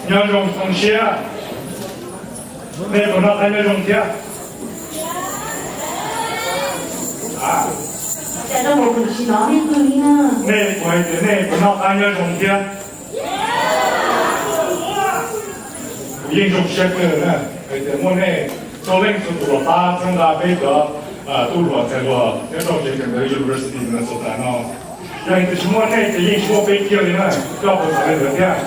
Nyob zoo zoo siab, nej puas noj qab nyob zoo thiab? Nej puas hais tias nej puas noj qab nyob zoo thiab? Kuv yeej zoo siab kawg na, hais tias muaj nej txhua leej txhua tus los pab txhawb nqa peb cov tub hluas ntxhais hluas nyob rau tsev kawm ntawv University Minnesota no. Yog hais tias tsis muaj nej ces yeej tsis muaj peb kiag li na, koj puas xav li ntawd thiab?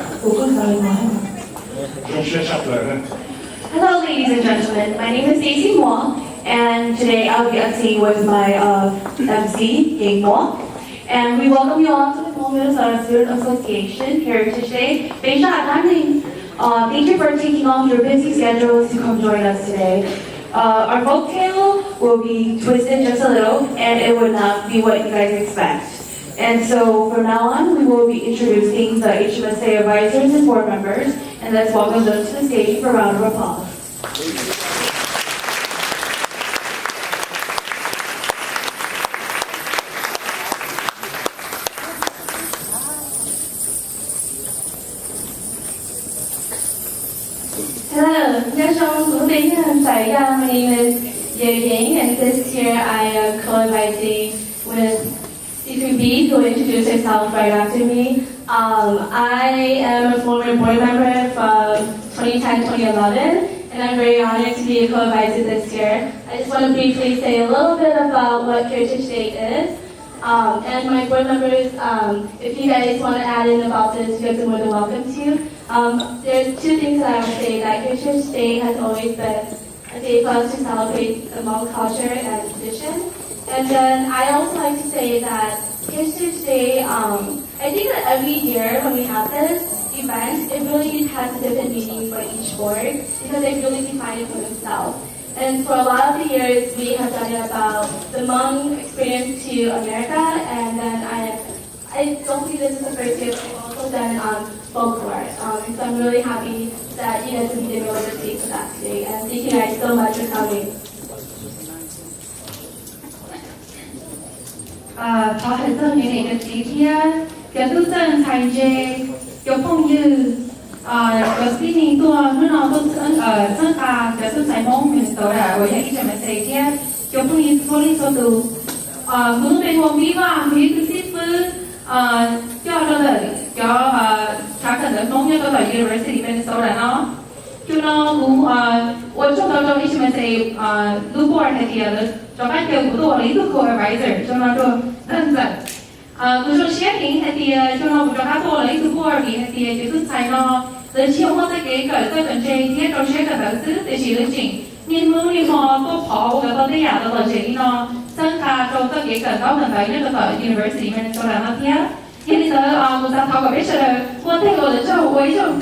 Zoo siab tshaj plaws na. Hello, ladies and gentlemen. My name is Daisy Moa, and today I'll be emceeing with my uh, M C, Ying Moa. And we welcome you all to the Hmong Minnesota Student Association Heritage Day. Peb zaj dab neeg, uh, thank you for taking off your busy schedules to come join us today. Uh, our folktale will be twisted just a little, and it would not be what you guys expect. And so from now on, we will be introducing the H M S A advisors and board members, and let's welcome them to the stage for a round of applause. Hello, nyob zoo, kuv lub npe yog Ntxawm Yaj, my name is Yeo Ying, and this year I am co-advising with C three B, who will introduce herself right after me. Um, I am a former board member from twenty ten, twenty eleven, and I'm very honored to be a co-advisor this year. I just want to briefly say a little bit about what Heritage Day is. Um, and my board members, um, if you guys want to add in about this, you guys are more than welcome to. Um, there's two things that I would say, that Heritage Day has always been a day for us to celebrate the Hmong culture and tradition. And then I also like to say that Heritage Day, um, I think that every year when we have this event, it really has a different meaning for each board because they really define it for themselves. And for a lot of the years, we have done it about the Hmong experience to America, and then I, I don't think this is the first year, but we've also done um, folklore. Um, and so I'm really happy that you guys have been able to speak for that today. And thank you guys so much for coming. Thov hawm txog cov niam cov txiv thiab cov tub txawj ntxhais ntse, cov phooj ywg, cov tib neeg tuaj hnub no tuaj txhawb nqa cov tub ntxhais Hmoob Minnesota uas yog H M S A thiab cov phooj ywg txhua leej txhua tus. Kuv lub npe hu ua Vib Vaj, kuv yog ib tug xib fwb coj rau ntawm cov tshav kawm ntawv Hmoob nyob rau tom University Minnesota no. Xyoo no kuv ua tsaug ntau rau H M S A lub board hais tias lawv rov qab caw kuv tuaj ua lawv ib tug co-advisor xyoo no rau Ntxawm. Kuv zoo siab heev hais tias xyoo no kuv rov qab tuaj ua lawv ib tug board vim hais tias cov tub ntxhais no lawv tsis yog muaj txoj kev kawm txawj kawm ntse thiab rau siab kawm ntawv xwb, tiam sis lawv tseem niaj hnub niaj hmo tuaj phov ua kom tau tej yam los lom zem li no, txhawb nqa rau txoj kev kawm ntaub kawm ntawv nyob rau tom University Minnesota no thiab. Yog li ntawd kuv xav thov kom peb sawv daws muab tej ua lawv tsaug ua ib zaug.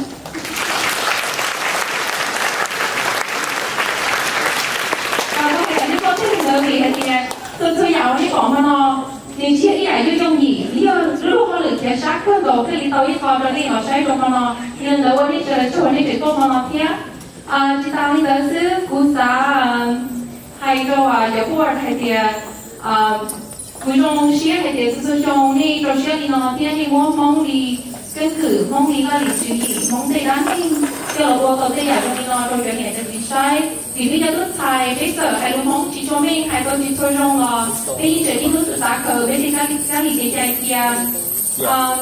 Kuv hais kom nej muab tej li ntawd vim hais tias txhua txhua yam uas nej pom hmo no nws tsis yog ib yam yooj yooj yim, nws yog lub hauj lwm khiav sab kawg nkaus thiaj li tau ib qho rau nej los saib rau hmo no. Yog li ntawd ua nej sawv daws tsaug uas nej tseem tuaj hmo no thiab. Tsis tas li ntawd xwb, kuv xav hais rau cov board hais tias kuv zoo siab hais tias txhua txhua xyoo nej rau siab li no thiab nej muab Hmoob li keeb kwm, Hmoob li laj lim tswv yim, Hmoob tej dab neeg coj los ua tau tej yam zoo li no rau cov niam cov txiv saib. Vim peb cov tub ntxhais peb txawm hais lus Hmoob tsis tshua meej, hais tau tsis tshua zoo los peb yeej tseem niaj hnub xav khaws peb tej kab li kev cai cia.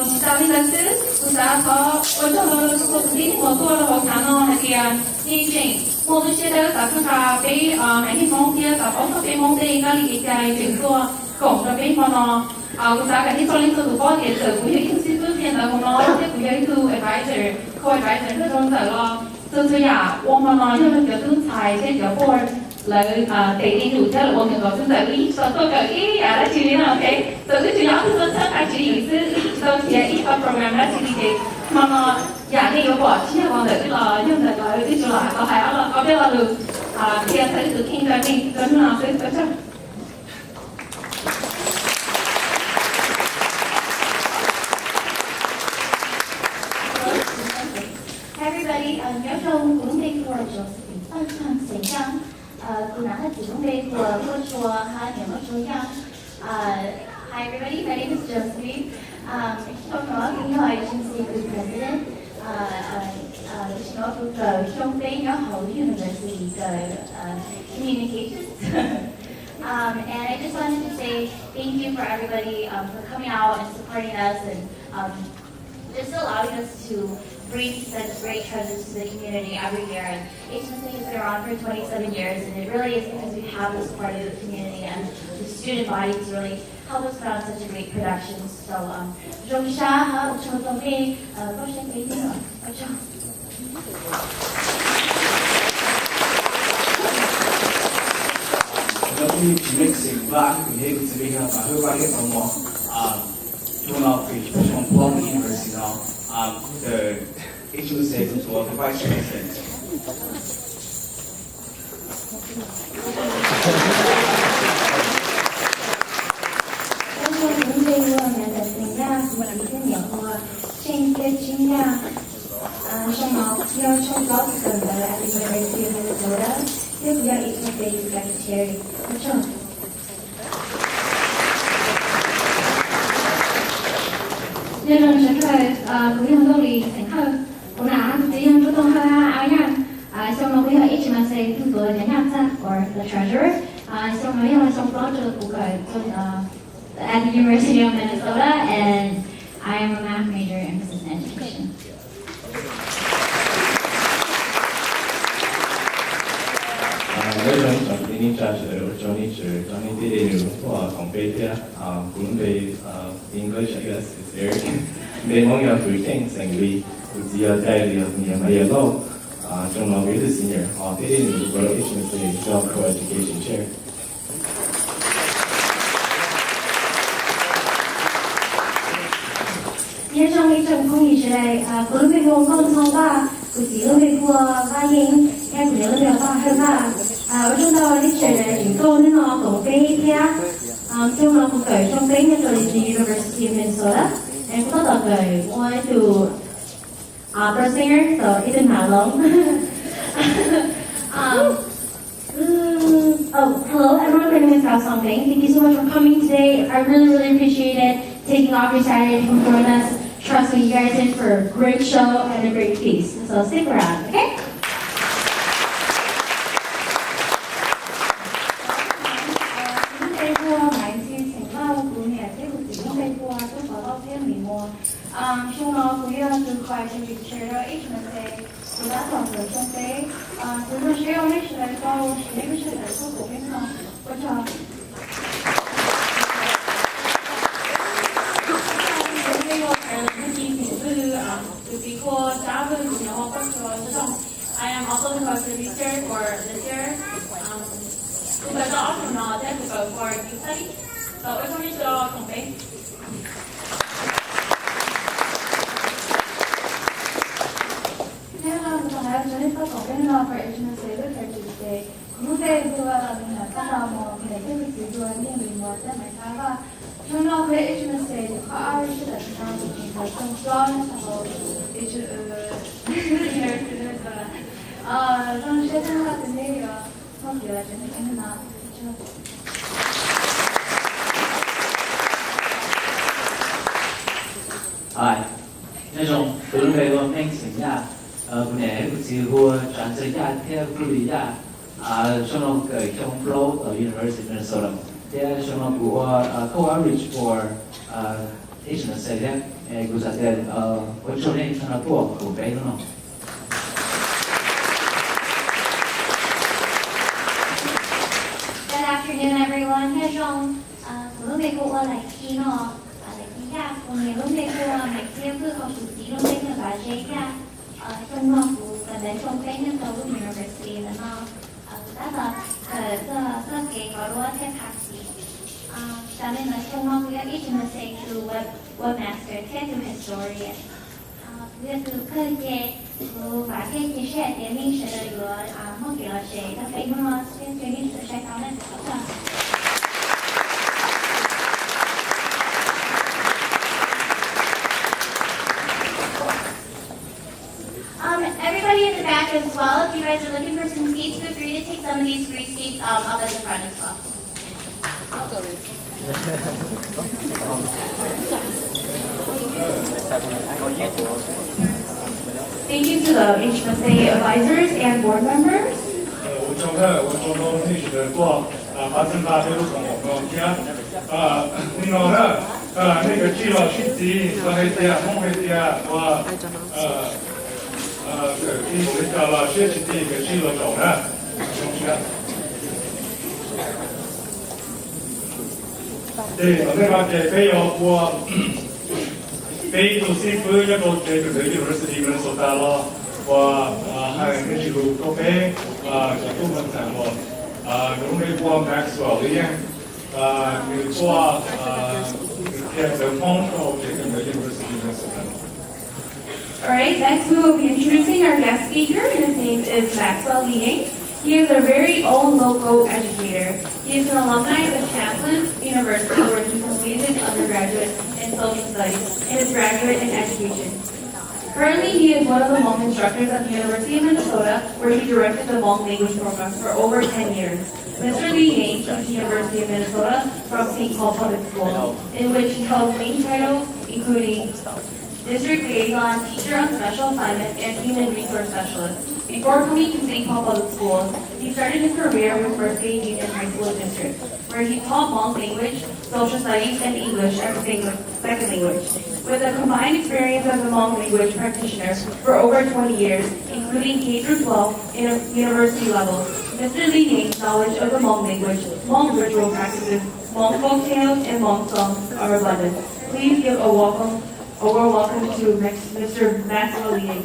Tsis tas li ntawd xwb, kuv xav thov ua tsaug rau txhua tus tib neeg uas tuaj rau hauv chav no hais tias nej tseem muaj lub siab dawb xav txhawb nqa peb haiv neeg Hmoob thiab xav paub txog peb Hmoob tej kab li kev cai tseem tuaj koom rau peb hmo no. Kuv xav kom nej txhua leej txhua tus paub tias txawm kuv yog ib tug xib fwb qhia ntawv hauv no thiab kuv yog ib tug advisor, co-advisor nrog rau Ntxawm los txhua txhua yam ua hmo no yog cov tub ntxhais thiab cov board lawv tes dig lus thiab lawv ua nkawd nkaus xwb. Ntxawm wb yeej tsis tau tuaj kawm ib yam dab tsi li no, ok. Txawm wb tsuas yog ob tug tuaj txhawb nqa tswv yim xwb, wb yeej tsis tau qhia ib qho program dab tsi li ces hmo no yam nej yuav pom tsis yog vim Ntxawm wb los, yog Ntxawm lawv wb tsuas los tau hais ob lo, ob peb lo lus qhia txog wb tus kheej rau nej rau hnub no xwb. Ua tsaug. Hi everybody, um, nyob zoo, kuv lub npe hu ua Josephine Paj Thang Xeem Yang. Uh, kuv nam hab txiv lub npe hu ua Huab Tsua hab niam Huab Tsua Yang. Uh, hi everybody, my name is Josephine. Um, xyoo no kuv yog agency kuv president. Uh, uh, uh, Whole university, so, um, communications. Um, and I just wanted to say thank you for everybody, um, for coming out and supporting us, and, um, just allowing us to bring such great treasures to the community every year. And H M S A has been around for twenty-seven years, and it really is because we have the support of the community and the student body to really help us put on such a great production. So, um, zoo siab, ua tsaug rau nej, uh, koj saib peb, ua tsaug. Cov phooj ywg tsis meej xeem Vaj, kuv yog ib tug txiv neej nyob Paj Hwb Vaj thiab tau mov, ah, xyoo no kuv yog xyoo plaub University no, ah, the H M S A kuv tuav the Vice President. Ua tsaug kuv npe hu ua Amanda Xeem Yaj, kuv txiv thiab niam hu ua Tsheej thiab Tsib Yaj. Xyoo no yog xyoo plaub kuv kawm ntawv at the University of Minnesota, thiab kuv yog H M S A Secretary. Ua tsaug. Nyob zoo sawv daws, kuv yog Nkauj Lis Xeem Hawj, kuv nam kuv txiv yog Ntsuab Tooj Hawj Ab Yaj. Xyoo no kuv yog H M S A tug tuav cov nyaj txag or the treasurer. Xyoo no yog xyoo plaub rau kuv kawm at the University of Minnesota, and I am a math major and business education. Nyob zoo ib tsoom kwv tij neej tsa sawv daws, ua tsaug nej tseem coj nej tej dej num tuaj koom peb thiab. Kuv lub npe, English, I guess, is Eric. Npe Hmoob yog Fwv Cheej xeem Lis, kuv txiv yog Dai Lis, kuv niam mas yog Lauj. Xyoo no kuv yog ib tug senior, ho tej dej num kuv tuav rau H M S A yog co-education chair. Nyob zoo ib tsoom phooj ywg sawv daws, kuv lub npe hu ua Nkauj Ntxhoo Vaj, kuv txiv lub npe hu ua Vaj Yeej, thiab kuv niam lub npe hu ua Vaj Hawj Vaj. Ua tsaug ntau nej sawv daws tseem tuaj hnub no koom peb thiab. Xyoo no kuv kawm xyoo peb nyob rau University of Minnesota, kuv tab tom kawm ua ib tug opera singer, so ib tug nav loo. Um, mm, oh, hello, everyone. My name is Gao Song Bang. Thank you so much for coming today. I really, really appreciate it. Taking off your Saturday to come join us. Trust me, you guys in for a great show and a great feast. So stick around, okay? Kuv lub npe hu ua Maiv Ntxhi Xeem Lauj, kuv niam thiab kuv txiv lub npe hu ua Tub Pov Lauj thiab Mim Muas. Xyoo no kuv yog tus vice chair rau H M S A, kuv tab tom kawm xyoo peb. Kuv zoo siab uas nej sawv daws tau siv nej lub sij hawm tuaj koom peb no. Ua tsaug. Kuv lub npe hu ua Carolyn Hwj Ci Xeem Vwj, kuv txiv hu ua Tsab Vwj, kuv niam hu ua Paj Tsua Zoo. I am also the vice chair for this year. Kuv kawm tau ob xyoos no thiab kuv kawm for youth studies. So ua tsaug nej tau koom peb. Nyob zoo, kuv thov hais rau nej txoj koom peb no for H M S A Literature Day. Kuv lub npe hu ua Los Lis Nam Paj Los Mos, kuv niam thiab kuv txiv hu ua Niaj Lis Muas thiab Maiv Thaj Vaj. Xyoo no kuv yog H M S A tus qhov ab lub sij hawm no, kuv tseem kawm xyoo plaub nyob rau hauv H, University of Minnesota. Zoo siab thiab ua tsaug nej yuav muaj kev los tsev nej hnub no. Hi, nyob zoo, kuv lub npe hu ua Meej Xeem Yaj, kuv niam thiab kuv txiv hu ua Tsav Ntxawg Yaj thiab Kuj Li Yaj. Xyoo no kuv kawm xyoo plaub tom University of Minnesota thiab xyoo no kuv ua co-outreach for H M S A thiab. Kuv xav tias ua tsaug nej txog no tuaj koom peb hnub no. Good afternoon, everyone. Nyob zoo, kuv lub npe hu ua Laim Ci no, Laim Ci Yaj, kuv niam lub npe hu ua Maim Txiab Vwj, ho kuv txiv lub npe hu ua Kav Zeb Yaj. Xyoo no kuv kawm ntawv xyoo peb nyob rau lub university ntawm no. Kuv tab tom kawm txog txoj kev kov duab thiab phas xiv. Tam sim no xyoo no kuv yog H M S A tus web, webmaster thiab tus historian. Kuv yog tus kawg ces kuv vam thiab cia siab hais tias nej sawv daws yuav muaj kev los tsev rau peb hnub no thiab cia nej sawv daws saib tau na. Um, everybody in the back as well, if you guys are looking for some seats, feel free to take some of these free seats, um, up at the front as well. Thank you to the H M S A advisors and board members. Ua tsaug na, ua tsaug rau nej sawv daws tuaj pab txhawb nqa peb lub koom haum no thiab. Nim no na, nej kav tsij los sib txiv, los hais tias Hmoob hais tias ua, kawm txij npaum li cas los siab tsis txi, kav tsij los zaum na. Ces tom ntej no ces peb yuav ua peb ib tug xib fwb nyob rau tsev kawm ntawv University Minnesota los uas hais me ntsis lus rau peb cov tub ntxhais uas nws lub npe hu ua Maxwell Li Yeej, nws tuaj, nws qhia txawv Hmoob rau hauv tsev kawm ntawv University Minnesota. All right, next we will be introducing our guest speaker. His name is Maxwell Li Yeej. He is our very own local educator. He is an alumni of Champlin University, where he completed his undergraduate in social studies and his graduate in education. Currently, he is one of the Hmong instructors at the University of Minnesota, where he directed the Hmong language program for over ten years. Mister Li Yeej came to the University of Minnesota from Saint Paul Public School, in which he held many titles, including District Liaison, Teacher on Special Assignment, and Human Resource Specialist. Before coming to Saint Paul Public School, he started his career with Merced Union High School District, where he taught Hmong language, social studies, and English as a sec- second language. With a combined experience as a Hmong language practitioner for over twenty years, including K through twelve and university level, Mister Li Yeej's knowledge of the Hmong language, Hmong ritual practices, Hmong folk tales, and Hmong songs are abundant. Please give a welcome, a warm welcome to Max- Mister Maxwell Li Yeej.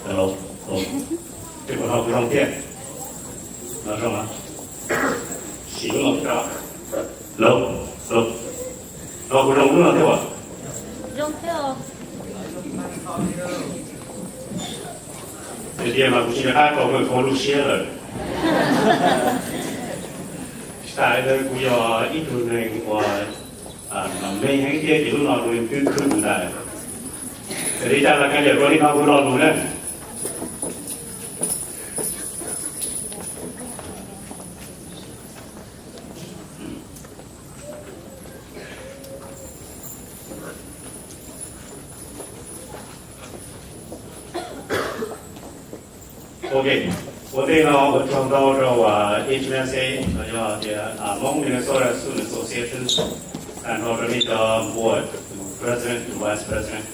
Hello, hello. Ces kuv hnov kuv zoo thiab. No zoo los? Sim lub no rau. Hello, hello. Hnov kuv zoo lub no thiab as? Zoo thiab os. Tiag tiag mas kuv tsis nco qab rau koj lub siab lawm. Tsis tas li ntawd kuv yog ib tug neeg uas me heev thiab ces lub no rau li twb khwb kuv ntag. Ces li cas los kav liam rau li no kuv lo lus na. Ok, ua ntej no ua tsaug ntau rau H M S A los yog tias Hmong Minnesota Student Association, tag nrho rau nej cov board, tus president, tus vice president,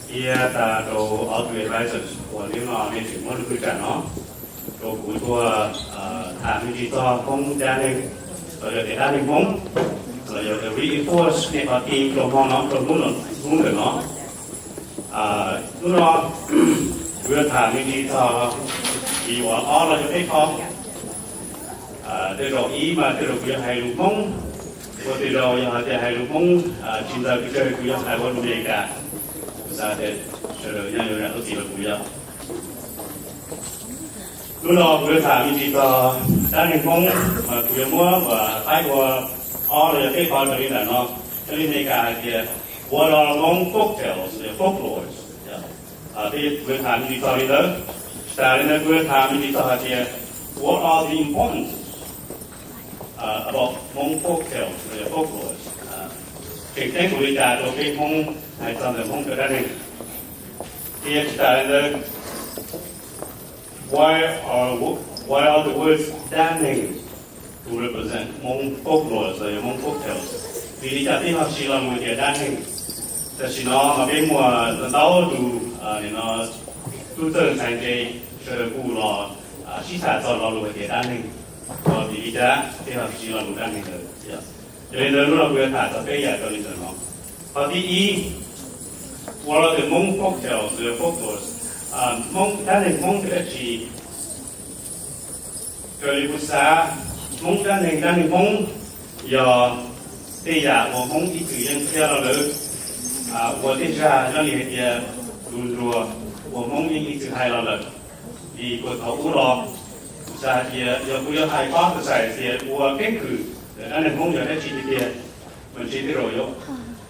thiab tag rau ob tug advisors uas hnub no nej tseem muab lub hwj chim no rau kuv tuaj tham me ntsis txog Hmoob dab neeg, los yog tias dab neeg Hmoob, los yog tias reinforce nej qhov tij rau Hmoob no, rau Hmoob ntawm no. Hnub no kuv yuav tham me ntsis txog li uas ob los yog peb qho. Tej zaum ib mas tej zaum kuv yuav hais lus Hmoob, ua tej zaum yog hais tias hais lus Hmoob tsis ntxaws pes tsawg kuv yuav hais ua lus Amelikas, kuv xav tias sawv daws yeej yuav zam lub txim rau kuv yom. Hnub no kuv yuav tham me ntsis txog dab neeg Hmoob mas kuv yuav muab uas qaib ua ob los yog peb qho raws li ntawm no, raws li Amelikas hais tias what are Hmong folktales, folklores. Peb kuv yuav tham me ntsis txog li ntawd. Tsis tas li ntawd kuv yuav tham me ntsis txog hais tias what are the importance about Hmong folktales, folklores. Tseem ceeb npaum li cas rau peb Hmoob hais txog ntawm Hmoob cov dab neeg. Thiab tsis tas li ntawd, why are, why are the words dab neeg to represent Hmong folklores, los yog Hmong folktales? Vim li cas peb ho siv lo lus tias dab neeg? Tam sim no mas peb muaj ntau tus tub txawj ntxhais ntse sawv daws kuj los sib tham txog lo lus hais tias dab neeg, vim li cas peb ho siv lo lus dab neeg ntawd. Yog li ntawd hnub no kuv yuav tham txog peb yam rau li ntawm no. Qhov thib ib, ua lo ntawm Hmoob folktales, folklores, Hmoob dab neeg Hmoob yog dab tsi? Raws li kuv xav, Hmoob dab neeg, dab neeg Hmoob yog tej yam uas Hmoob ib txwm yeej qhia los lawm, ua tej zaj nyob li hais tias lus nruas uas Hmoob yeej ib txwm hais los lawm. Vim puag thaum ub los Txawm hais tias yog kuv yuav hais pob txais tias ua keeb kwm dab neeg Hmoob yog dab tsi tiag tiag, mas tsis tej zaum yuav,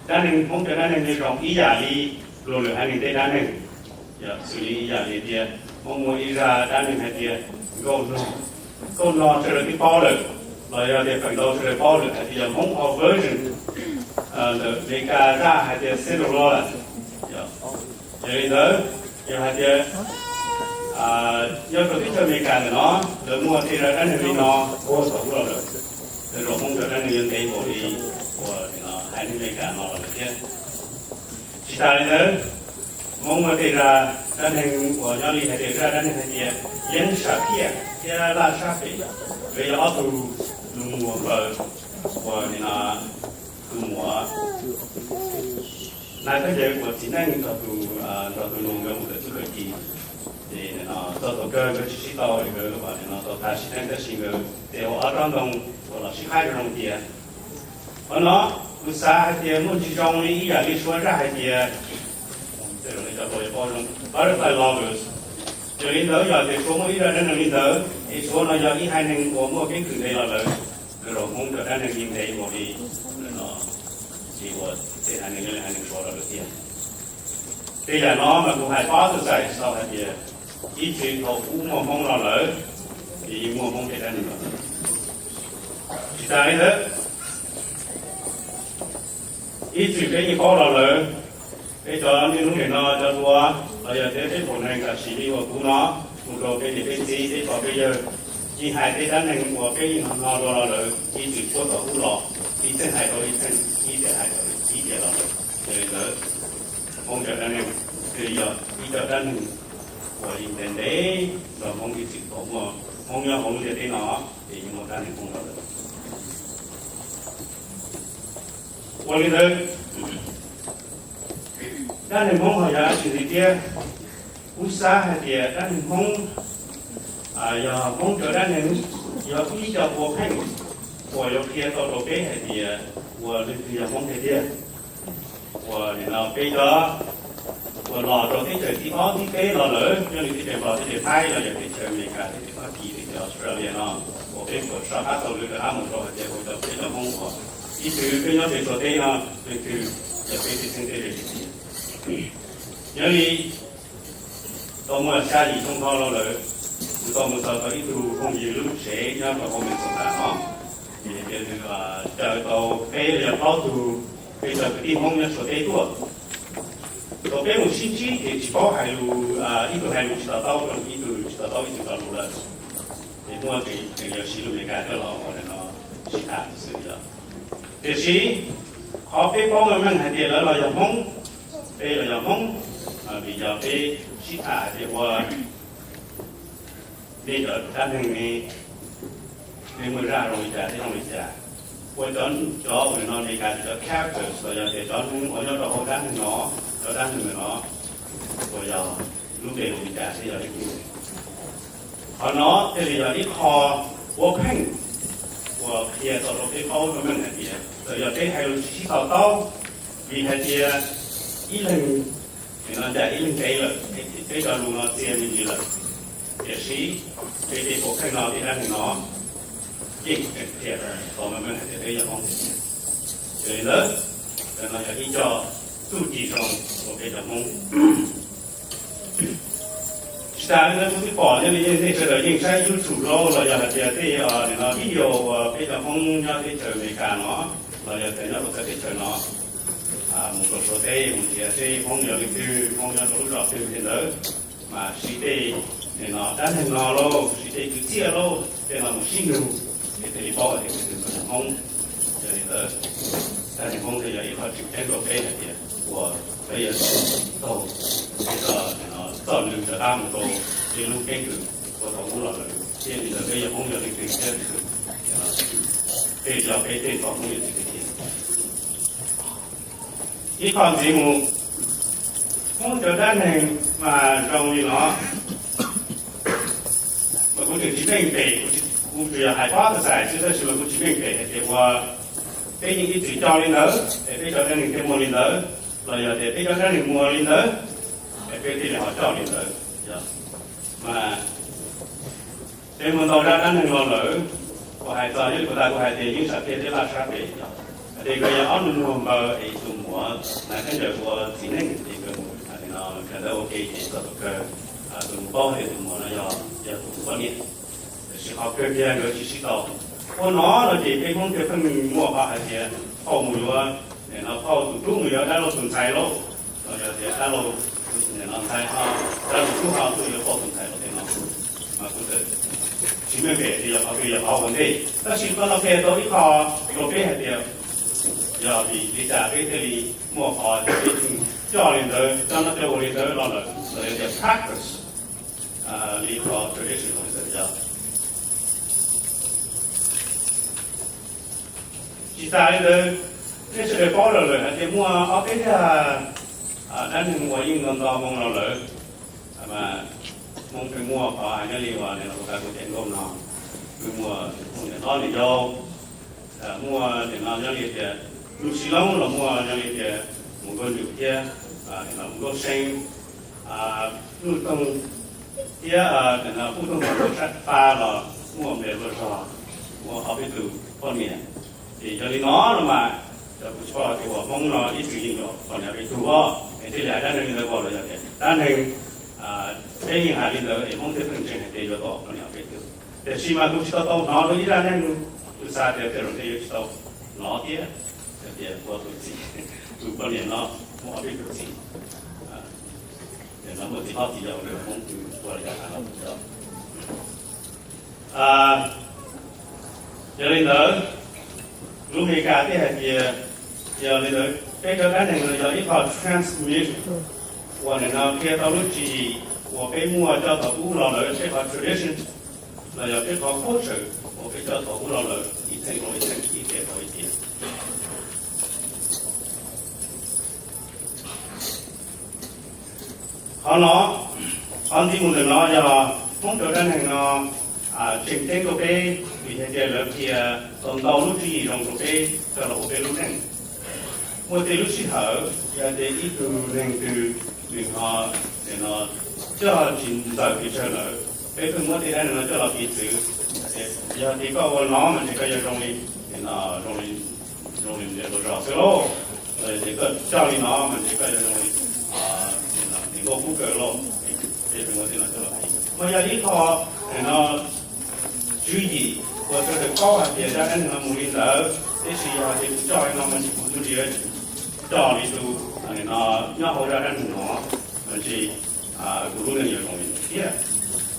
dab neeg Hmoob cov dab neeg yuav zoo ib yam li luag lwm haiv neeg tej dab neeg. Xws li ib yam li tias Hmoob muaj ib zaj dab neeg hais tias nkauj no, nkauj no sawv daws twb paub lawm, los yog tias feem ntau sawv daws paub lawm hais tias yog Hmoob version ntawm Amelikas zaj hais tias Cinderella. Yog li ntawd, yog hais tias nyob rau teb chaws Amelikas ntawm no lawv muaj tej zaj dab neeg li no ua thaum ub los lawm, tej zaum Hmoob cov dab neeg yuav ntev npaum li uas haiv neeg Amelikas no los lawm thiab. Tsis tas li ntawd, Hmoob muaj tej zaj dab neeg uas nyob li hais tias zaj dab neeg hais tias Yeeb Sam Phiaj thiab Laj Sab Pem, nkawd yog ob tug nus muag npaws uas nim no tus muam nais thab yees uas txiv neej nrog tus, nrog tus nus nkawd mus kawm txuj kawm ci. Ces txog thaum kawg nkawd tsis sib tau, nkawd nim no tau tas sim neej tab sis nkawd tes hauv ob tsob ntoo uas los sib qhaib zoo tias. Qhov no kuv xav hais tias muaj ntsis zoo li ib yam li suav zaj hais tias, tej zaum nej cov hluas yuav paub zoo, butterfly lovers. Yog li ntawd yog tias suav muaj ib zaj dab neeg li ntawd es suav no yog ib haiv neeg uas muaj keeb kwm ntev los lawm, tej zaum Hmoob cov dab neeg yeej ntev npaum li no, ces uas tej haiv neeg nyob li haiv neeg suav los lawm tiag. Tej yam no mas kuv hais pob txais txais tau hais tias ib txwm thaum ub muaj Hmoob los lawm, ces yeej muaj Hmoob tej dab neeg los lawm. Tsis tas li ntawd, ib txwm peb yeej paub los lawm, peb cov niaj hnub nim no cov hluas los yog tias peb phaum neeg tam sim li uas kuv no, mus rau peb niam peb txiv peb pog peb yawg, yeej hais tej dab neeg uas peb yeej hnov hnov dua los lawm ib txwm puag thaum ub los, ib txheej hais rau ib txheej, ib tiam hais rau ib tiam los lawm. Yog li ntawd, Hmoob cov dab neeg thiaj li yog ib co dab neeg uas yeej ntev ntev nrog Hmoob ib txwm thaum muaj Hmoob nyob hauv lub ntiaj teb no, ces yeej muaj dab neeg Hmoob los lawm. Ua li ntawd, dab neeg Hmoob ho yog dab tsi li thiab? Kuv xav hais tias dab neeg Hmoob yog Hmoob cov dab neeg, yog ib co ua pheej uas yuav qhia tau rau peb hais tias ua leej twg yog Hmoob tiag tiag. Uas nim no peb cov uas los rau teb chaws thib ob thib peb los lawm, nyob li teb chaws Nplog, teb chaws Thaib los yog teb chaws Amelikas, teb chaws Fab Kis, teb chaws Australia no, uas peb puas soj qab tau lwm rov qab mus rau hais tias ua cov peb cov Hmoob uas ib txwm peb nyob pem Suav teb no, leej twg yog peb txheeb txheeb tej li tiag. Nyob li tau muaj xya yim xyoo dhau los lawm, kuv tau mus txog tau ib tug phooj ywg lub tsev nyob rau hauv Minnesota no, ces nws caw tau peb los yog plaub tug peb cov kwv tij Hmoob nyob Suav teb tuaj. Tau peb mus sib ntsib ces tsis paub hais lus, ib tug hais lus tsis to taub, ib tug tsis to taub ib tug cov lus lawm. Ces muaj tseem yog siv lus Amelikas coj los ua no sib tham xwb yog. Tiam sis qhov peb paub meej meej hais tias lawv los yog Hmoob, peb los yog Hmoob, vim yog peb sib tham hais tias ua nej cov dab neeg ne, nej muaj zaj zoo li cas thiab zoo li cas. Ua cov, cov uas no Amelikas tias cov characters los yog tias cov neeg uas nyob rau hauv dab neeg no, cov dab neeg no, uas yog lub npe zoo li cas thiab yog leej twg. Qhov no thiaj li yog ib qho ua pheej uas qhia tau rau peb paub meej meej hais tias txawm yog peb hais lus tsis sib to taub, vim hais tias ib leeg, nim no ncaim ib leeg ntev lawm, peb cov lus no txia me ntsis lawm, tiam sis peb tej phuam pheej no tej dab neeg no yeej tseem qhia tau meej meej hais tias peb yog Hmoob tiag tiag. Yog li ntawd, no yog ib co txuj ci zoo rau peb cov Hmoob. Tsis tas li ntawd kuv twb pom nyob li nej sawv daws yeej saib YouTube lauj, los yog hais tias tej nim no video uas peb cov Hmoob nyob teb chaws Amelikas no, los yog tias nyob rau txawv teb chaws no, mus rau Suav teb mus nrhiav seb Hmoob yog leej twg, Hmoob nyob rau lub zos twg li ntawd, mas siv tej nim no dab neeg no lauj, siv tej kwv txhiaj lauj, tej no mus sib nug, ces thiaj li paub hais tias leej twg yog Hmoob. Yog li ntawd, dab neeg Hmoob thiaj yog ib qho tseem ceeb rau peb hais tias uas peb yuav taug peb txoj lw rov qab mus rau peb lub keeb kwm uas thaum ub los lawm, thiaj li ntawd peb yog Hmoob yog leej twg thiab, peb yog peb tej txoj Hmoob yog leej twg tiag. Ib qho ntxiv mus, Hmoob cov dab neeg mas zoo li no, mas kuv tseem tsis meej pem, kuv tsuas yog hais pob txais xwb tab sis mas kuv tsis meej pem hais tias ua peb yeej ib txwm coj li ntawd es peb cov dab neeg thiaj muaj li ntawd, los yog tias peb cov dab neeg muaj li ntawd es peb thiaj li ho coj li ntawd. Mas Peb muaj ntau zaj dab neeg los lawm, kuv hais txog yog li kuv tas kuv hais tias yeej sam thiaj thiab laj sab pem, hais tias nkawd yog ob nus muag npaws es tus muam hnav khaub ncaws ua txiv neej es nkawd mus hais tias no sawv daws ua ke ces txog tus kawg, tus mus paub hais tias tus muam no yog, yog tus poj niam. Tiam sis qhov kawg kiag nkawd tsis sib tau. Ua no no ces peb Hmoob thiaj pheej muaj qhov hais tias phauj mus yuav, no phauj tus tub mus yuav dab laug tus ntxhais lauj, los yog tias dab laug tus ntxhais ho, dab laug tus tub ho tuaj yuav phauj tus ntxhais los tej no. Mas kuv tsis meej pem tias yog qhov twg yog qhov ua ntej, tab sis koj no qhia tau ib qho rau peb hais tias yog vim li cas peb thiaj li muaj qhov peb coj li ntawd, coj no coj ua li ntawd los lawm, los yog tias practice li qhov tradition yog. Tsis tas li ntawd, nej sawv daws paub lawm lawm hais tias muaj ob peb zaj dab neeg uas yeej ntau ntau moo los lawm, mas Hmoob pheej muaj qhov hais nyob li uas kuv tas kuv cov nkauj no, pheej muaj niam hlob niam yau, muaj nim no nyob li tias lub Sib Loob los muaj nyob li tias mus Nkauj Ntsum thiab mus Nkauj Seeb, Nuj Toog thiab nim no Pub Toog Nkauj Sab Pab los muaj npe luaj zog, muaj ob peb tus poj niam. Ces yog li no no mas cov kuv tsis paub tias uas Hmoob no ib txwm yeej yuav poj niam peb tug os, es thiaj li hais dab neeg li ntawd los yog tias dab neeg peb yeej hais li ntawd es Hmoob thiaj pheej ntseeg hais tias yuav tau poj niam peb tug. Tiam sis mas kuv tsis tau tau hnov dua ib zaj neeg, kuv xav tias tej zaum tej yuav tsis tau hnov thiab, tias ua tus txiv, tus poj niam no muaj ob peb tus txiv. Ces no muaj txiv hlob txiv yau, Hmoob ua li cas los yog li ntawd, lub Meskas thiaj hais tias yog li ntawd peb cov dab neeg no yog ib qho transmission uas nim no qhia tau lub tswv yim uas peb muaj coj thaum ub los lawm, peb qhov tradition los yog peb qhov culture uas peb coj thaum ub los lawm ib txheej rau ib txheej, ib tiam rau ib tiam. Qhov no, qhov nti mus ntawm no yog Hmoob cov dab neeg no tseem ceeb rau peb vim hais tias lawv qhia tau ntau lub tswv yim zoo rau peb coj los ua peb lub neej. Muaj tej lub sij hawm yog tias ib tug neeg twg nws ho coj tsis ntxaws pes tsawg lawm, peb pheej muab tej dab neeg no coj los piv txwv, yog tias koj ua no mas ntshe koj yuav zoo li, zoo li, zoo li ntiav ua zog xwb lauj, los yog tias koj coj li no mas ntshe koj yuav zoo li niam nkauj kub kawg lauj. Peb pheej muab tej no coj los piv, mas yog ib qho no tswv yim uas sawv daws paub hais tias zaj dab neeg no mus li ntawd, tiam sis yog hais tias kuv coj li no mas ntshe kuv twb tsis coj li tus no nyob hauv zaj dab neeg no, mas ntshe kuv lub neej yuav zoo li ntawd thiab.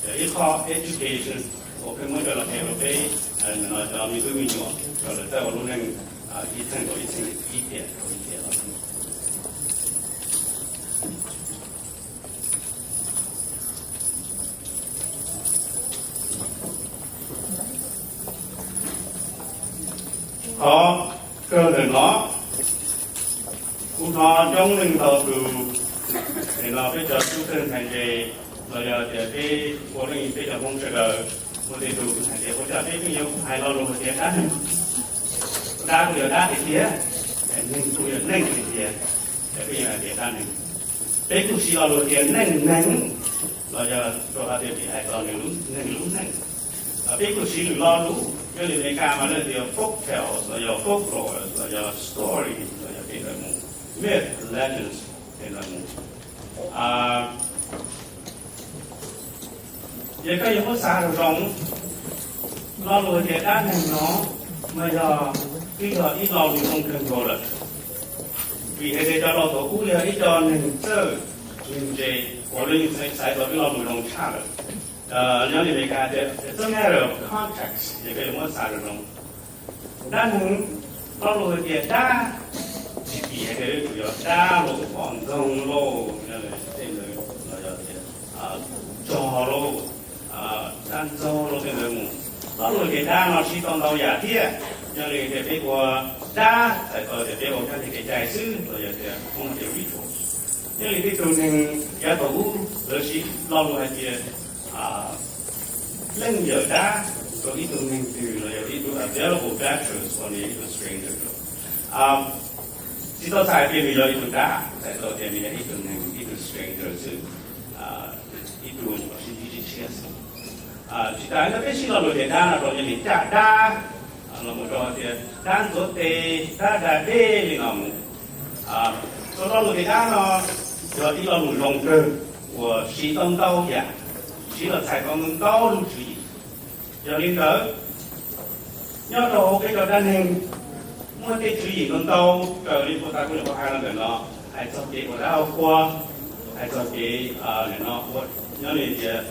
Yog ib qho education uas pheej muab coj los qhia rau peb no cov me tub me nyuam kom lawv txawj ua lub neej ib txheej rau ib txheej, ib tiam rau ib tiam los. Qhov kawg ntawm no, kuv hnov coob leej ntau tus, nim no peb cov tub txawj ntxhais ntse los yog tias peb ua neej peb cov Hmoob sawv daws, muaj tej tug hais tias ua cas peb pheej yuav hais lo lus hais tias dab neeg, dab kuj yog dab tiag tiag, neeg kuj yog neeg tiag tiag, es peb yuav hais tias dab neeg. Peb kuj siv lo lus tias neej neeg los yog rau qhov tias vim hais txog nws lub neeg lub neej. Peb kuj siv lwm lo lus, nyob li Meskas mas lawv tias folk tales los yog folklore los yog story los yog tej ntawd mus, myth, legends tej ntawd mus. Yog koj yuav muab xav zoo zoo, lo lus tias dab neeg no mas yog twb yog ib lo lus zoo kawg nkaus lawm, vim hais tias cov laus thaum ub yog ib co neeg txawj neeg ntse uas lawv yeej xaiv tau ib lo lus zoo tshaj lawm. Nyob li Meskas tias it's a matter of context, yog koj yuav muab xav zoo zoo. Dab neeg, lo lus hais tias dab, tsis tim hais tias yuav tsum yog dab los pom ntxoog lauj, tej ntawd los yog tias tsog lauj, dab ntxaug lauj tej ntawd mus. Lo lus hais tias dab no siv tau ntau yam thiab, nyob li tias peb ua dab txhais tau tias peb ua kab lig kev cai xwb los yog tias Hmoob tias ritual. Nyob li tej tug neeg yav thaum ub lawv siv lo lus hais tias leej yawm dab rau ib tug neeg twg los yog ib tug available bachelor uas nws yog ib tug stranger. Tsis tau txhais tias nws yog ib tug dab, txhais tau tias nws yog ib tug neeg, ib tug stranger xwb, ib tug uas sib ntsib tshiab xwb. Tsis tas no peb siv lo lus tias dab no rau yog li caj dab, los mus rau tias dab ntxuav tes, dab da dej li no mus. Txoj lo lus tias dab no yog ib lo lus zoo kawg uas siv tau ntau yam, siv los txhais tau ntau lub tswv yim. Yog li ntawd, nyob rau hauv peb cov dab neeg muaj tej tswv yim ntau ntau raws li puag ta kuv nyuam qhuav hais los ntawm no, hais txog kev ua dab ua qhua, hais txog kev no nyob li tias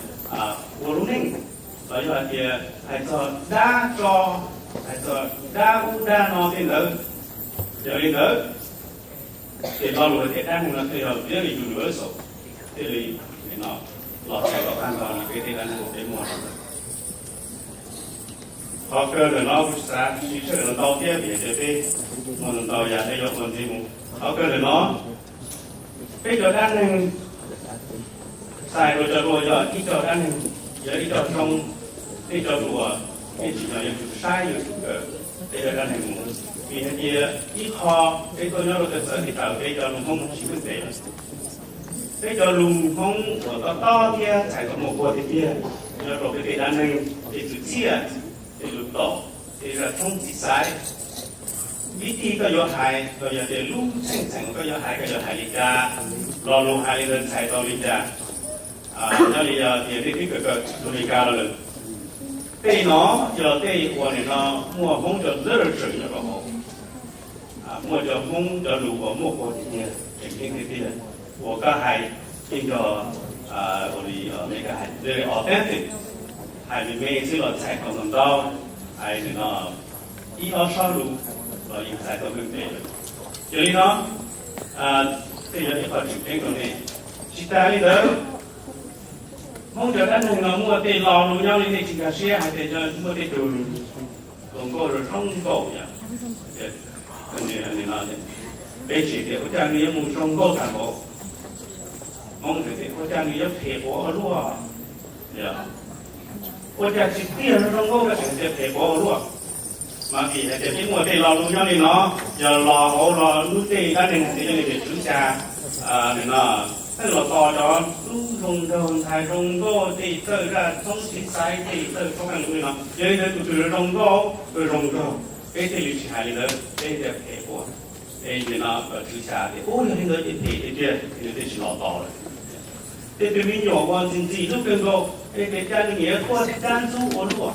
ua lub neej, los yog hais tias hais txog dab tso, hais txog dab ub dab no tej ntawd. Yog li ntawd, ces lo lus tias dab neeg no thiaj yog thiaj li universal, thiaj li no los txhais tau qab nto li peb tej dab neeg uas peb muaj. Qhov kawg ntawm no kuv xav siv sij hawm ntau thiab vim tias peb muaj ntau yam peb yuav ua ntxiv mus. Qhov kawg ntawm no, peb cov dab neeg, txhais rau cov dua yog ib co dab neeg, yog ib co zoo, tej cov dua, tej tsim nyog yuav tsum saib yuav tsum kawm peb cov dab neeg mus. Vim hais tias ib qho peb tuaj nyob rau txawv txawv tsis tawm peb cov lus Hmoob tsis meej pem. Peb cov lus Hmoob uas tob tob thiab txhais tau muaj quag tiag tiag nyob rau peb tej dab neeg, tej kwv txhiaj, tej lus tom, tej zaj tshoob txiv xaiv. Vim tias koj yuav hais los yog tias lub txheej txheem koj yuav hais, koj yuav hais li cas, lo lus hais li ntawd txhais tau li cas. Nyob li yog tias nej twb kawm kawm lus Amelikas los lawm, tej no yog tej uas nim no muaj Hmoob cov literature nyob rau hauv, muaj cov Hmoob cov lus uas muaj quag tiag tiag, tseem ceeb tiag tiag, uas koj hais yeej yog ua li Amelikas hais very authentic, hais me me xwb los txhais tau ntau ntau, hais nim no ib ob sob lus los yeej txhais tau meej pem lawm. Yog li no, tej yog ib qho tseem ceeb rau nej. Tsis tas li ntawd, Hmoob cov dab neeg no muaj tej lo lus nyob li nej tsis nkag siab hais tias muaj tej tug hluas nkauj zoo zoo nkauj yom. Peb tsis tias ua cas nws yuav mus zoo nkauj tag npaum. Hmoob tias ua cas nws yuav phem quav ua luaj. Ua cas tsis tiag zoo nkauj tab sis tias phem quav ua luaj. Mas vim hais tias peb muaj tej lo lus nyob li no, yog los hauv los lub tej dab neeg hais tias yog li tias tswv xya no, tej los tos cov lub zoo nraug ntxhais zoo nkauj tej txawj zaj tshoob txiv xaiv tej txawj tshoob qeej lus li no. Yog li ntawd tus twg zoo nkauj, zoo nraug, peb thiaj li tsis hais li ntawd, peb tias phem quav. Es nim no tswv xya tias ub yog li ntawd ces phem tiag tiag, nws thiaj tsis los tos lawm. Tej tus me nyuam uas ntxim ntxim hlub kawg nkaus, es tias cas nws niam tuaj dab ntxub ua luaj,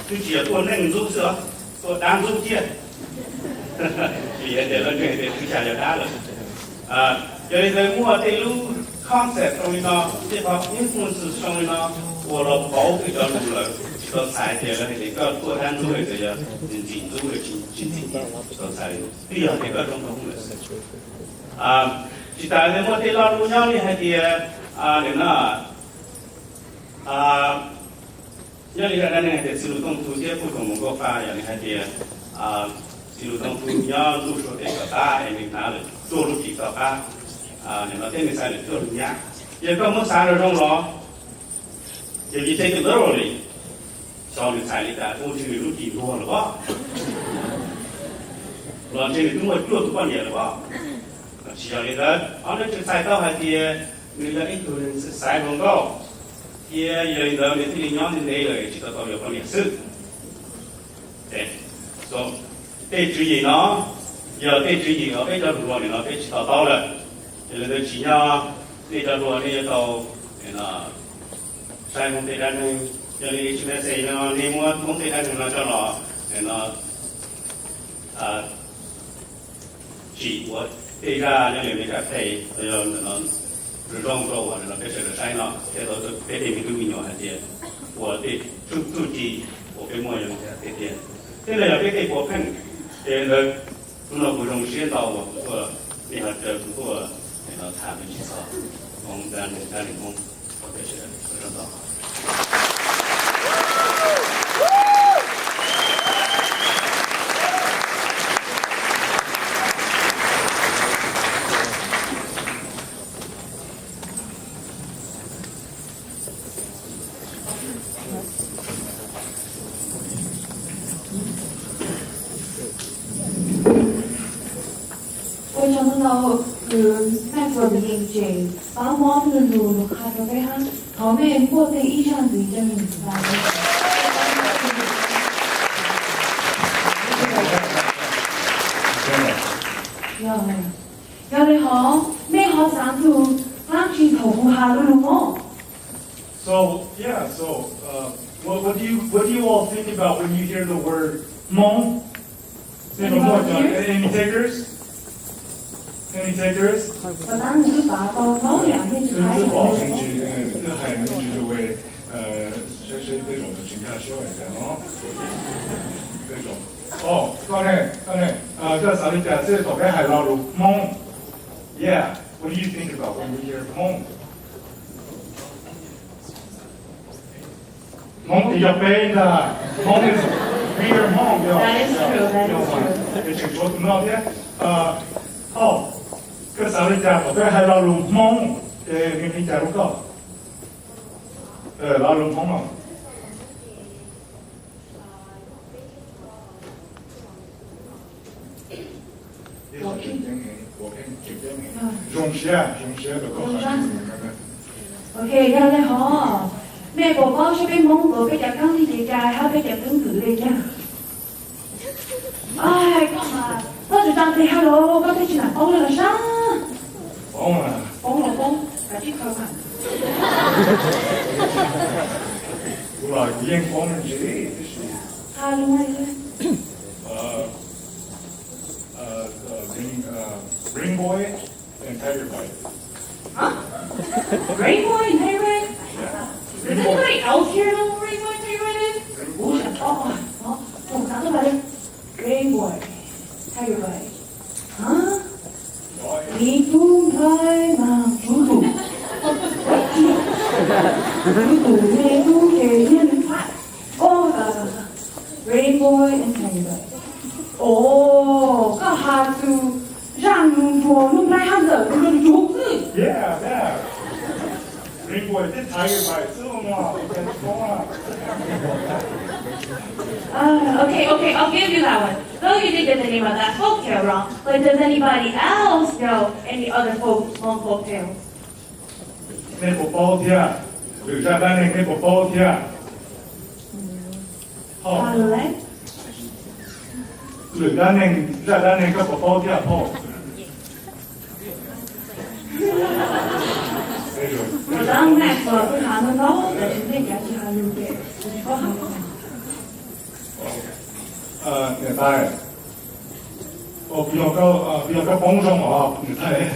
twb tsis yog tuaj neej ntxub xwb os, tuaj dab ntxub thiab. Vim hais tias lawv ntseeg tias tswv xya yog dab lawm. Yog li ntawd muaj tej lub concept zoo li no, tej qhov influences zoo li no, uas los pauv peb cov lus lawm, tsis tau txhais tias lawv hais tias koj tuaj dab ntxub los yog ntxim ntxub los tsis ntxim, tsis tau txhais li, twb yog tias koj zoo nkauj lawm xwb. Tsis tas li muaj tej lo lus nyob li hais tias, nim no, nyob li zaj dab neeg hais tias Txiv Lus Tooj Thu thiab Pub Thoom Mus Nkauj Fa, yog li hais tias Txiv Lus Tooj Thu nyob lub suav teb tom qab es nws hnav lawm cuaj lub ris tom qab, nim no thiab nws txhais lawm cuaj lub nyab. Yog koj muab xav zoo zoo los, yog vim tej tus dawb li, xyov nws txhais li cas, ua ntshe nws lub ris ntuag lawm pob, los ntshe nws twb muaj cuaj tus poj niam lawm pob. Tsis yog li ntawd, ob nws tsis txhais tau hais tias nws yog ib tug neeg xaiv hluas nkauj, thiab yog li ntawd nws thiaj li nyob ntev ntev lawm tsis tau tau yuav poj niam xwb. Tej tswv yim no yog tej tswv yim uas peb cov hluas nim no peb tsis to taub lawm. Yog li ntawd tsim nyog nej cov hluas nej yuav tau saib Hmoob tej dab neeg. Yog li tsis me xes no nej muab Hmoob tej dab neeg no coj los no tsim ua tej zaj nyob li Amelikas pheej, zoo zoo rau uas peb sawv daws saib no thiab tau peb tej me tub me nyuam hais tias ua tej txuj ci uas peb muaj yog li cas tiag tiag. Tej no yog peb tej puav pheej, ces ntawd hnub no kuv zoo siab ntau uas kuv tuaj, nej ho caw kuv tuaj tham me ntsis txog Hmoob dab neeg, dab neeg Hmoob rau peb sawv daws. Ua tsaug ntau. Ua tsaug ntau, kwv Maiv Vuam Yees Tseem pab muab nws lus lus qha rau peb hab. Thov mej npuaj tej ib zaj ntxiv coj me ntxiv tas. Yog li hov, nej ho xaav txug dlaab tsi thaum kuv has lug Moob? So, yeah, so, uh, what, what do you, what do you all think about when you hear the word Moob? Any takers? Any takers? Twb pom me ntsis, twb hais me ntsis lug, saib saib tej zaum tseem nkag siab ua cas no. Tej zaum, o, koj ne, koj ne, koj xaav li cas xwb thaum peb hais lo lus Hmoob? Yeah, what do you think about when you hear Hmoob? Hmoob tsis yog peb ntag. Hmoob is, we are Hmoob, yog. Peb tseem tshuav tus no thiab. O, koj xaav li cas thaum peb hais lo lus Hmoob? Ces nws li cas rau koj? Lo lus Hmoob no. Zoo siab, zoo siab rau koj. Ok, yog li hov, mej puas paub saib peb Hmoob ua peb cov kab li li cas hab peb cov keeb kwm li cas? Koj mas, koj tsis tau tes hab los koj thiaj tsis nam paub li los sab. Poob los poob, kav tsij khaws mas. Kuv los kuv yeej poob ntsis tib si. Qha lug. Rainbow and Tiger Bite. Huh? Rainbow and Tiger Bite? Yeah. Does anybody else here know what Rainbow and Tiger Bite is? Rainbow. Oh, oh, oh, Rainbow, Tiger Bite. Huh? Ib tug ntxhais mas tsuv tus, tsuv tus me tub ces niag ntxhais. Oh, uh, Rainbow and Tiger Bite. Oh, koj has tus zaaj nus nruag lub nplaib hab ntxawm tus nruag xwb. Yeah, yeah. Rainbow thiab Tiger Bite xwb no. Uh, okay, okay, I'll give you that one. Though you did get the name of that folk tale wrong, but does anybody else know any other folk, Hmong folk tales? Nej puas paub thiab? Lwm zaj dab neeg nej puas paub thiab? Lwm dab neeg, zaj dab neeg koj puas paub thiab phauj? Niam tais, kuv yog koj poob zoo os niam tais.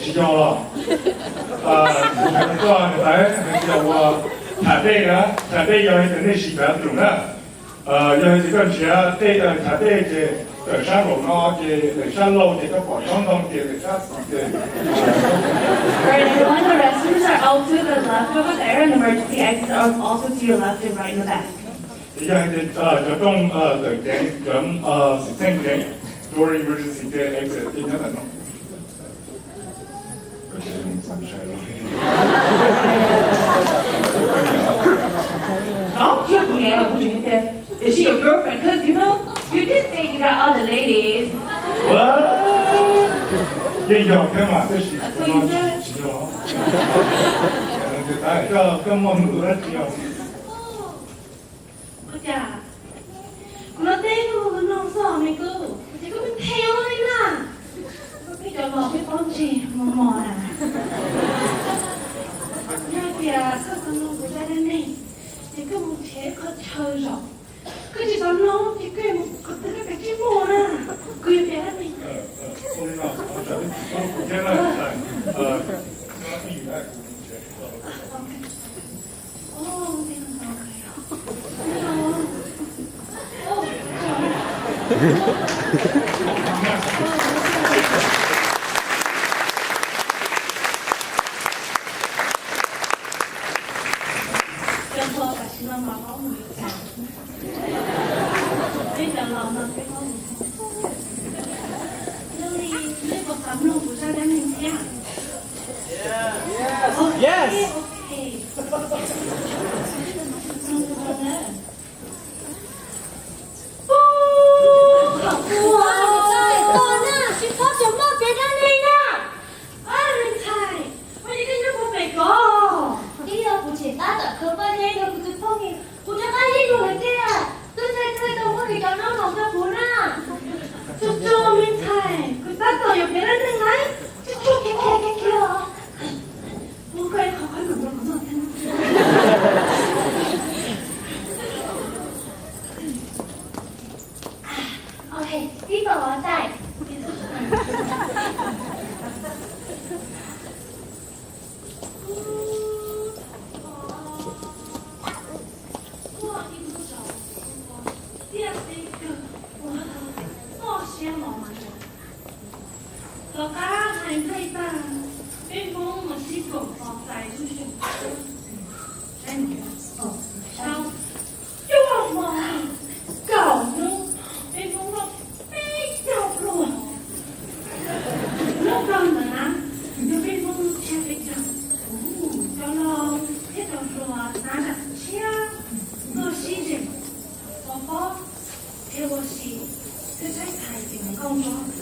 Tsis yog los? Kuv hais rau koj niam tais, hais tias ua chav dej na, chav dej yog hais tias nej siv chav dej na. Yog hais tias koj nrhiav dej, chav dej ces tawm sab nraum no ces tawm sab laug ces koj pom tsob ntoo ces tawm sab xis ces. Alright, everyone, the restrooms are all to the left over there, and emergency exits are also to your left and right in the back. Ces yog hais tias cov rooj tawm ceev, cov xwm txheej ceev, door emergency ces exit ces nyob ntawm no. Is she your girlfriend? 'Cause you know, you did say you got other ladies. Yeej yog thiab mas, tab sis kuv no tsis yog. Koj muaj hnub dab tsi os? Ua cas kuv los teb koj mus noj xwb me tub, ces koj pheej them ua li na. Peb cov laus peb paub ntseeg mos mos na. Yog tias koj xav mloog kuv zaj dab neeg, ces koj mus nrhiav qhov chaw zaum. Koj tsis xav mloog ces koj mus qhov twg koj kav tsij mus na. Kuv yuav piav dab neeg. Peb cov laus no peb paub mus. Yog li nej puas xav mloog kuv zaj dab neeg thiab? Yes. Ok. Puag thaum ub, koj na tsis txhob tseem muaj kev dab neeg na. Ab, me ntxhais, ua cas koj nyob puag pem ko? Twb yog kuv tseem tab tom khaws pob zeb rau kuv tus phooj ywg, kuv rov qab yeej mus lawm tiag. Twb txhais txhais tau muab nws cov noob los rau kuv na. Tsuag tsuag me Ntawm